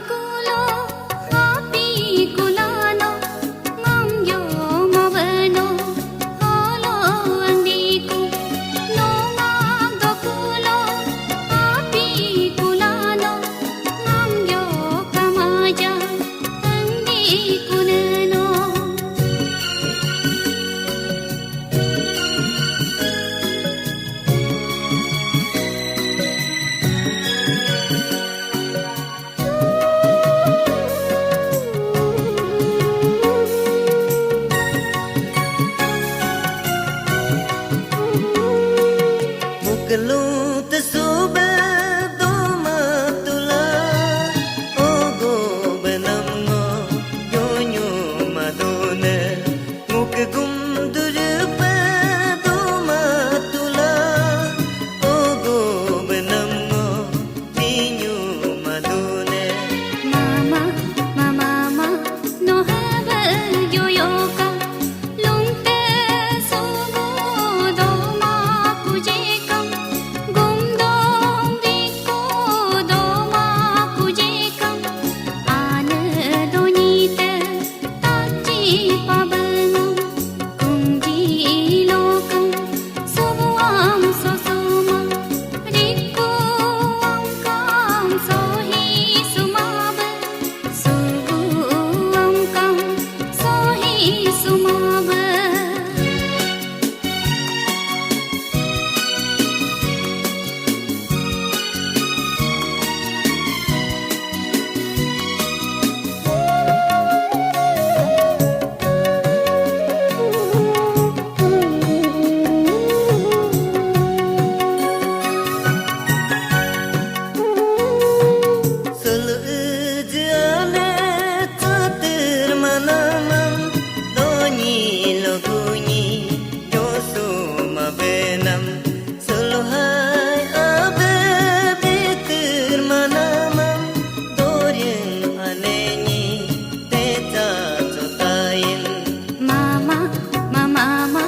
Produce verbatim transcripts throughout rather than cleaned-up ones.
Kulo hapi kulano ngangyo mabeno holo andiku no ngam do kulo hapi kulano ngangyo kamaja andiku neno. Muklung tesuba doma tula, ogo benam ngo yonyo madone. Mukgum durpa doma tula, ogo benam ngo tinyu madune. Mama, mama, mama, no haba yoyoka, lungte sugu doma kujeka, gumdong diko doma kujeka, ane donite. Tachi pabengam, kumji lokam, subuam sosuma, rikuam kam sohi sumabe, subuam kam sohi sumabe. Sulu ujane chatir manamam, doni loguni josu mabenam. Suluhai abe bitir manamam, dorin aneni techa chotain. Mama, mama, mama,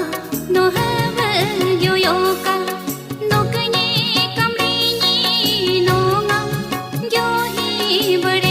no hebe yoyoka, no kini kamrini no ngam, yohi bere.